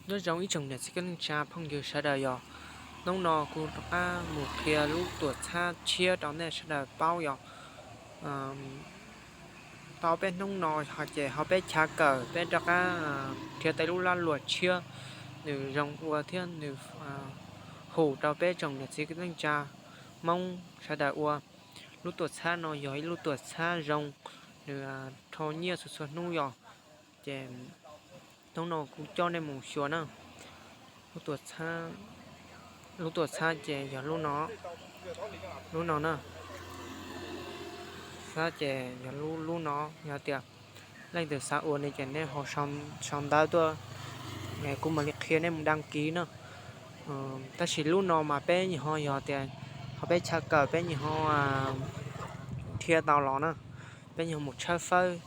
Nyob zoo ib tsoom niam txiv kwv tij neej tsa phooj ywg sawv daws yog, hnub no kuv rov qab mus qhia lub tuam txhab tshiab rau nej sawv daws paub yog, tau peb hnub no ces ho peb chav kawm peb rov qab nrhiav tau lub laj luam tshiab, nws zoo ua thiab nws hum rau peb tsoom niam txiv kwv tij neej tsa Hmoob sawv daws ua. Lub tuam txhab no yog ib lub tuam txhab zoo, nws rho nyiaj txhua txhua hnub yog, ces hnub no kuv coj nej mus xyuas na. Lub tuam txhab, lub tuam txhab ces yog lub no, lub no na, txhab ces yog lub lub no. Yog tias leej twg xav ua ne ces nej ho sau ntawv tuaj, kuv mam li qhia nej mus đăng ký na. Tab sis lub no mas peb ho yog tias ho peb chav kawm peb nyuam ho nrhiav tau los na, peb nyuam ho mus tshawb fawb,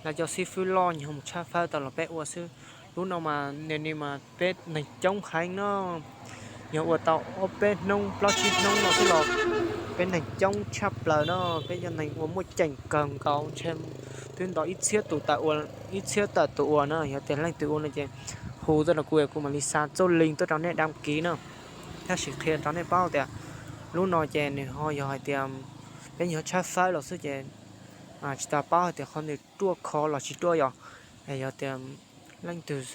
los cov xib fwb loj nyuam ho mus tshawb fawb tau los peb ua xwb. Lub no mas nws mas peb neeg coob heev no, yog ua tau ob peb hnub plaub tsib hnub no xwb los peb neeg coob tshaj plaws no, peb yog neeg uas muaj ceem kawg nkaus ntshe twb nto ib txhiab tus tawm ua, ib txhiab tawm tus ua na. Yog tias leej twg ua no ces hu tuaj rau kuv, kuv mam li xa txoj link tuaj rau nej đăng ký na. Tab sis qhia rau nej paub tias lub no ces nws ho yog hais tias peb nyuam ho tshawb fawb los xwb ces tsis tau paub hais tias qhov nws ruaj kho los tsis ruaj yog, yog tias leej twg,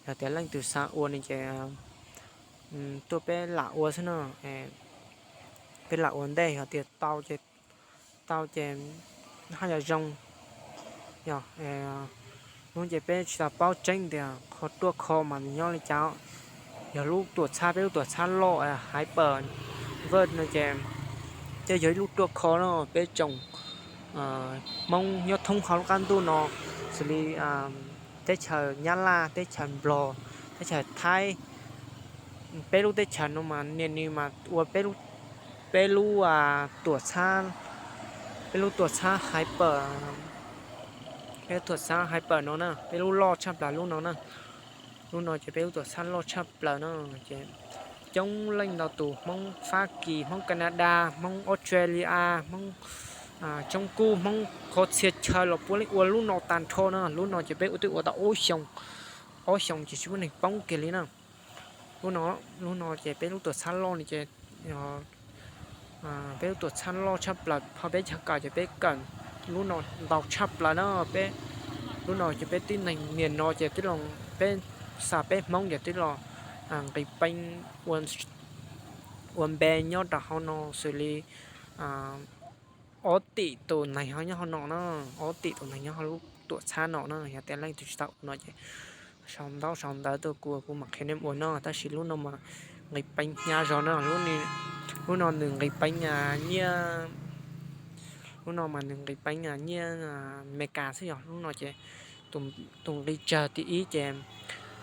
yog tias leej twg xav ua ne ces tuaj peb lam ua xwb no. Peb lam ua ntej, yog tias tau ces, tau ces haj yam zoo. Yog hnub ces peb tsis tau paub tseeb tias qhov ruaj kho mas nws nyob li cas. Yog lub tuam txhab, peb lub tuam txhab loj Hyper Vert no ces, ces yog ib lub ruaj kho no peb tsoom Hmoob nyob thoob hauv lub qab ntuj no, xws li teb chaws Nyab Laj, teb chaws Nplog, teb chaws Thaib, peb lub teb chaws no mas niaj hnub mas ua peb lub, peb lub tuam txhab, peb lub tuam txhab Hyper, peb lub tuam txhab Hyper no na, peb lub loj tshaj plaws lub no na. Lub no ces peb lub tuam txhab loj tshaj plaws no ces coob leej ntau tus Hmoob Fab Kis, Hmoob Canada, Hmoob Australia, Hmoob Tsoob Kub, Hmoob qhov txhia chaw los puav leej ua lub no tag nrho na. Lub no ces peb ua twb ua tau ob xyoo, ob xyoo ces tsis muaj neeg poob kiag li na. Lub no, lub no ces peb lub tuam txhab loj no ces peb lub tuam txhab loj tshaj plaws, ho peb chav kawm ces peb kawm lub no ntau tshaj plaws na. Peb lub no ces peb tib neeg niaj no ces twb los, peb xa peb Hmoob ces twb los nqis peev ua npe nyob rau hauv no xws li ob tim tus neeg ho nyob hauv no na, ob tim tus neeg nyob hauv lub tuam txhab no na. Yog tias leej twg tsis tau ua no ces sau ntaub sau ntawv tuaj kuv, kuv mam qhia nej ua no. Tab sis lub no mas nqis peev hnyav zog no, lub no nws nqis peev nyiaj, lub no mas nws nqis peev nyiaj Amelikas xwb yog. Lub no ces tus nqi tsawg tim ib ces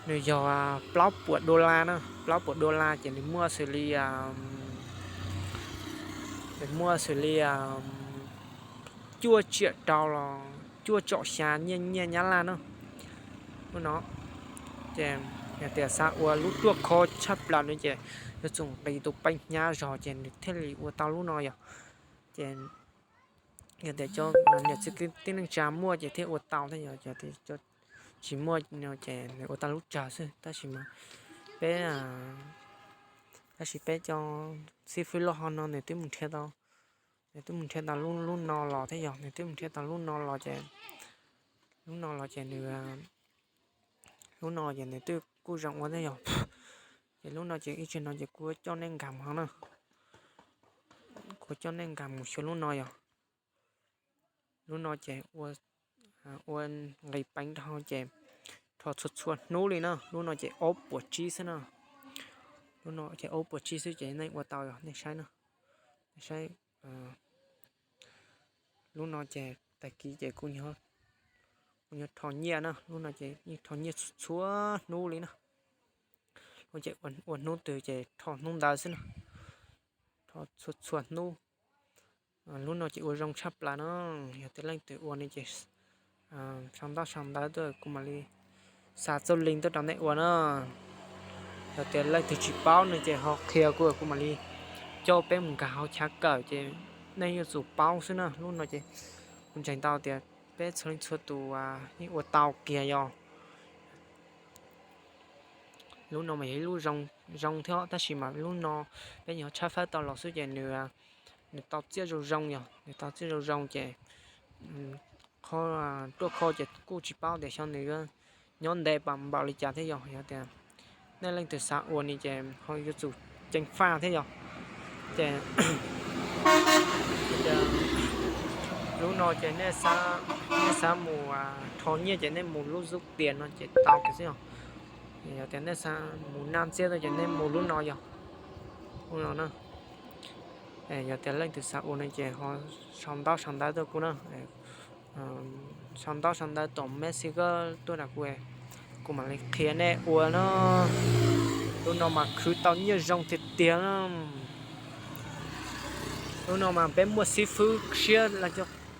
nws yog plaub puas dollar na, plaub puas dollar ces nws muaj xws li, nws muaj xws li cuaj tsiam rau los cuaj tsom xya nyiaj, nyiaj Nyab Laj na. Lub no ces yog tias xav ua lub ruaj khov tshaj plaws no ces yuav tsum nqis tus peev hnyav zog ces nws thiaj li ua tau lub no yog. Ces yog tias cov niam txiv kwv tij neej tsa muaj ces thiaj ua tau thiab, yog tias tsis muaj no ces nws ua tau lub tsawg xwb. Tab sis mas peb, tab sis peb cov xib fwb loj ho no nws twb mus nrhiav tau, nws twb mus nrhiav tau lub, lub no los thiab yog, nws twb mus nrhiav tau lub no los ces, lub no los ces nws, lub no ces nws twb kuj zoo ua thiab yog. Ces lub no ces ib tsam no ces kuv coj nej nkag mus hauv na, kuv coj nej nkag mus xyuas lub no yog. Lub no ces ua nqis peev rau hauv ces rho txhua txhua hnub li na. Lub no ces ob puas tsib xwb na, lub no ces ob puas tsib xwb ces nej ua tau yog, nej saib na, nej saib. Lub no ces tag kis ces kuv, kuv yuav rho nyiaj na, lub no ces yeej rho nyiaj txhua hnub li na. Lub ces ua hnub twg ces rho hnub ntawd xwb na, rho txhua txhua hnub. Lub no ces ua zoo tshaj plaws no, yog tias leej twg ua no ces sau ntaub sau ntawv tuaj kuv mam li xa txoj link tuaj rau nej ua na. Yog tias leej twg tsis paub no ces ho qhia kuv, kuv mam li coj peb mus nkag hauv chav kawm ces nej yuav tsum paub xwb na. Lub no ces kuv ntseeg tau tias peb txhua leej txhua tus yeej ua tau kiag yog. Lub no mas yog ib lub zoo, zoo thiab tab sis mas lub no peb nyuam qhuav tshawb fawb tau los xwb ces nws, nws tau txiaj zoo zoo yog, nws tau txiaj zoo zoo ces qhov ruaj khov ces kuj tsis paub tias xyov nws yuav nyob ntev pas npaum li cas thiab yog. Yog tias nej leej twg xav ua ni ces ho yuav tsum ceev faj thiab yog. Ces lub no ces nej xav mus rho nyiaj ces nej mus lub zub tias no ces tau kiag xwb yog. Yog tias nej xav mus naj ntxiab tuaj ces nej mus lub no yog, lub no na. Yog tias leej twg xav ua no ces ho sau ntaub sau ntawv tuaj kuv na, sau ntaub sau ntawv tom Messenger tuaj nram kuv, kuv mam li qhia nej ua na. Lub no mas khwv tau nyiaj zoo tiag tiag na. Lub no mas peb muaj xib fwb siab,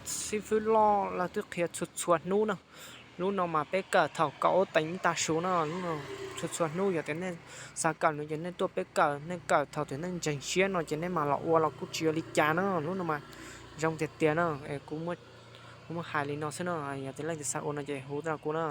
xib fwb loj lawv twb qhia txhua txhua hnub na. Lub no mas peb kawm thaum kaum ob teev ib tag su na, lub no txhua txhua hnub yog tias nej xav kawm no ces nej tuaj peb kawm, nej kawm thaum twg nej ntseeg siab no ces nej mam los ua los kuj tsis ua li cas na. Lub no mas zoo tiag tiag na. Kuv muab hais li no xwb na, yog tias leej twg xav ua no ces hu tuaj rau kuv na.